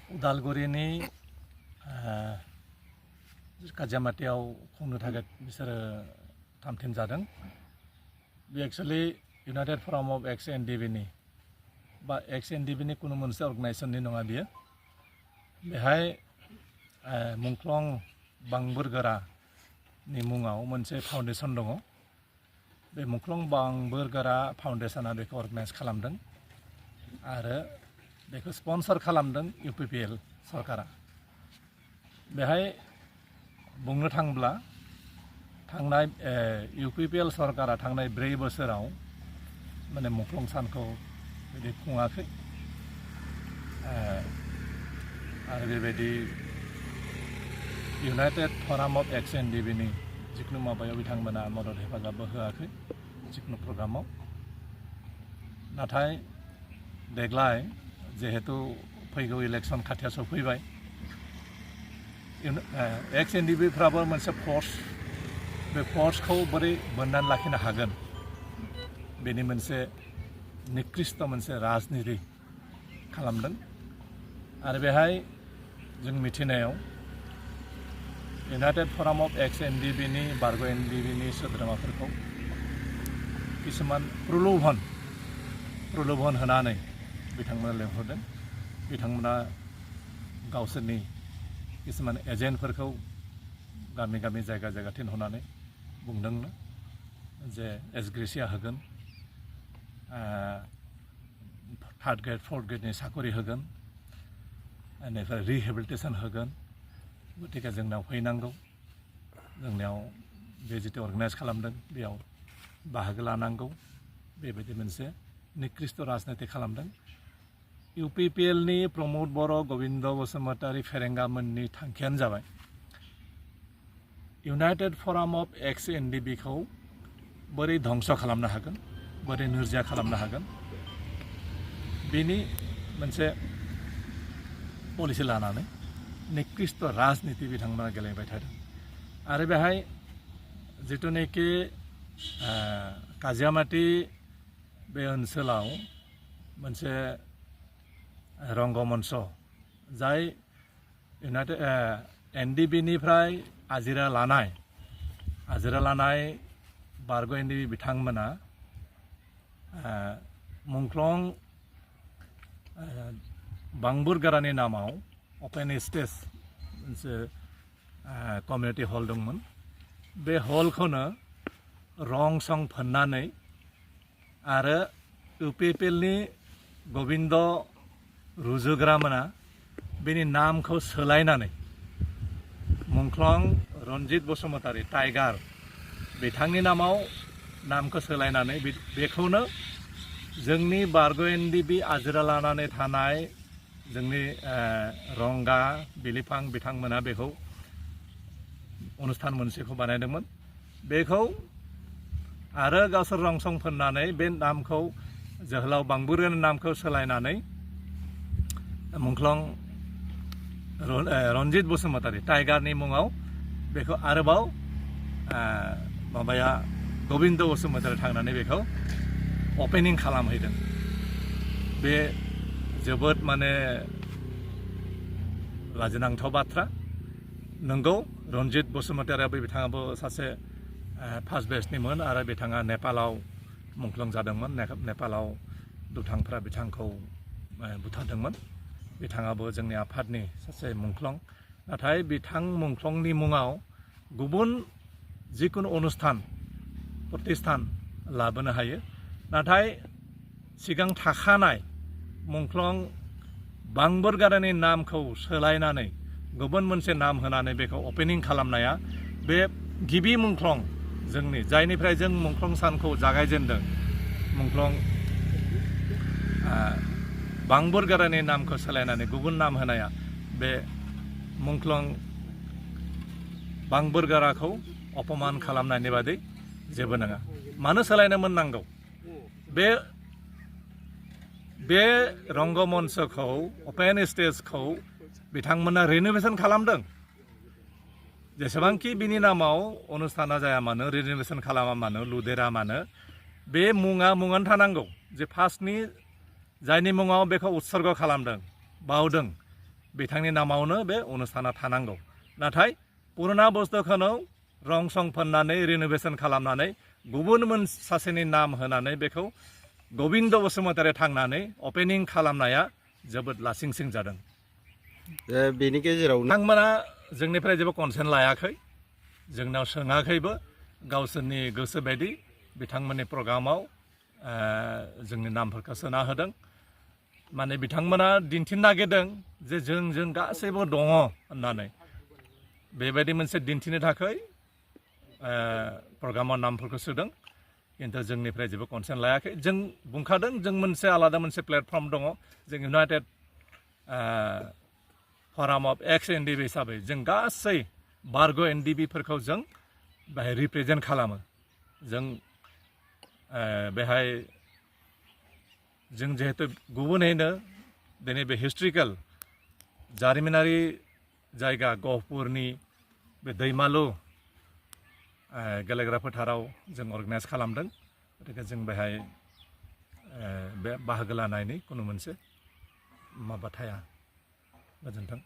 उदालगुरिनि काजियामाटियाव खुंनो थाखाय बिसोरो थामथिम जादों। बे एक्चुअली इउनाइटेड फराम अफ एक्स एनडिबिनि बा एक्स एनडिबिनि कुनु मोनसे अर्गेनाइजेसननि नङा बियो। बेहाय मुंख्लं बांबुरगोरानि मुङाव मोनसे फाउन्डेसन दङ। बे मुंख्लं बांबुरगोरा फाउन्डेसना बेखौ अर्गेनाइज खालामदों आरो बेखौ स्पन्सर खालामदों इउपिपिएल सरकारा। बेहाय बुंनो थाङोब्ला थांनाय इउपिपिएल सरकारा थांनाय 4 बोसोराव माने मुंख्लं सानखौ बिदि खुङाखै आरो बेबायदि इउनाइटेड फराम अफ एक्स एनडिबिनि जिखुनु माबायाव बिथांमोना मदद हेफाजाबबो होआखै जिखुनु प्रग्रामाव। नाथाय देग्लाय जिहेतु फैगौ इलेक्सन खाथियाव सफैबाय, एक्स एनडिबिफ्राबो मोनसे फर्स, बे फर्सखौ बोरै बोननानै लाखिनो हागोन बेनि मोनसे निकृष्ट मोनसे राजनिति खालामदों। आरो बेहाय जों मिथिनायाव इउनाइटेड फराम अफ एक्स एनडिबिनि बारग' एनडिबिनि सोद्रोमाफोरखौ किसुमान प्रलोभन होनानै बिथांमोना लेंहरदों। बिथांमोना गावसोरनि किसुमान एजेन्टफोरखौ गामि गामि जायगा जायगा थिनहरनानै बुंदोंनो जे एसग्रेसिया होगोन, 3rd ग्रेड 4th ग्रेडनि साकरि होगोन, बेनिफ्राय रिहेबिलिटेसन होगोन, गतिके जोंनाव फैनांगौ, जोंनियाव बे जितु अर्गेनाइज खालामदों बेयाव बाहागो लानांगौ, बेबायदि मोनसे निकृष्ट राजनिति खालामदों। इउपिपिएलनि प्रमद बर', गबिन्द बसुमतारी, फेरेंगामोननि थांखियानो जाबाय इउनाइटेड फराम अफ एक्स एनडिबिखौ बोरै धंस खालामनो हागोन, बोरै नोरजिया खालामनो हागोन, बेनि मोनसे पलिसि लानानै निकृष्ट राजनिति बिथांमोना गेलेबाय थादों। आरो बेहाय जिथुनाखि काजियामाटि बे ओनसोलाव मोनसे रंगमन्च जाय इउनाइटेड एनडिबिनिफ्राय आजिरा लानाय बारग' एनडिबि बिथांमोना मुंख्लं बांबुरगोरानि नामाव अपेन स्टेज मोनसे कमिउनिटि हल दंमोन। बे हलखौनो रं सं फोननानै आरो इउपिपिएलनि गबिन्द रुजुग्रामोना बेनि नामखौ सोलायनानै मुंख्लं रन्जित बसुमतारी टाइगार बिथांनि नामाव नामखौ सोलायनानै बेखौनो जोंनि बारग' एनडिबि आजिरा लानानै थानाय जोंनि रंगा बिलिफां बिथांमोना बेखौ अनुस्थान मोनसेखौ बानायदोंमोन। बेखौ आरो गावसोर रंसं फोननानै बे नामखौ जोहोलाव बांबुरगोरानि नामखौ सोलायनानै मुंख्लं रन्जित बसुमतारी टाइगारनि मुङाव बेखौ आरोबाव गबिन्द बसुमतारी थांनानै बेखौ अपेनिं खालामहैदों। बे जोबोद माने लाजिनांथाव बाथ्रा। नंगौ, रन्जित बसुमतारीयाबो बिथाङाबो सासे फार्स्ट बेचनिमोन आरो बिथाङा नेपालाव मुंख्लं जादोंमोन। नेपालाव दुथांफ्रा बिथांखौ बुथारदोंमोन। बिथाङाबो जोंनि आफादनि सासे मुंख्लं। नाथाय बिथां मुंख्लंनि मुङाव गुबुन जिखुनु अनुस्थान प्रतिष्ठान लाबोनो हायो। नाथाय सिगां थाखानाय मुंख्लं बांबुरगोरानि नामखौ सोलायनानै गुबुन मोनसे नाम होनानै बेखौ अपेनिं खालामनाया बे गिबि मुंख्लं जोंनि जायनिफ्राय जों मुंख्लं सानखौ जागायजेनदों, मुंख्लं बांबुरगोरानि नामखौ सोलायनानै गुबुन नाम होनाया बे मुंख्लं बांबुरगोराखौ अपमान खालामनायनि बादै जेबो नङा। मानो सोलायनो मोननांगौ? बे रंगमन्चखौ अपेन स्टेजखौ बिथांमोना रिन'भेसन खालामदों। जेसेबांखि बिनि नामाव अनुस्थाना जाया मानो, रिन'भेसन खालामा मानो, लुदेरा मानो, बे मुङानो थानांगौ। जे फार्स्टनि जायनि मुङाव बेखौ उत्सर्ग खालामदों, बावदों, बिथांनि नामावनो बे अनुस्थाना थानांगौ नाथाय पुराना बुस्थुखौनो रं सं फोननानै रिन'भेसन खालामनानै गुबुन सासेनि नाम होनानै बेखौ गबिन्द बसुमतारी थांनानै अपेनिं खालामनाया जोबोद लासिंसिं जादों बेनि गेजेराव बिथांमोना जोंनिफ्राय जेबो कनसेन्ट लायाखै जोंनाव सोङाखैबो गावसोरनि गोसो बायदि बिथांमोननि प्रग्रामाव जोंनि नामफोरखौ सोना होदों माने बिथांमोना दिन्थिनो नागिरदों जे जों गासैबो दङ होननानै बेबायदि मोनसे दिन्थिनो थाखाय प्रग्रामाव नामफोरखौ सोदों खिन्थु जोंनिफ्राय जेबो कनसेन्ट लायाखै जों बुंखादों जों मोनसे आलादा मोनसे प्लेटफर्म दङ जों इउनाइटेड फराम अफ एक्स एनडिबि हिसाबै जों गासै बारग' एनडिबिफोरखौ जों बेहाय रिप्रेजेन्ट खालामो जों बेहाय जों जिहेतु गुबुनैनो दिनै बे हिस्ट्रिकेल जारिमिनारि जायगा गहपुरनि बे दैमालु गेलेग्रा फोथाराव जों अर्गानाइज खालामदों गतिके जों बेहाय बे बाहागो लानायनि खुनु मोनसे माबा थाया गोजोन्थों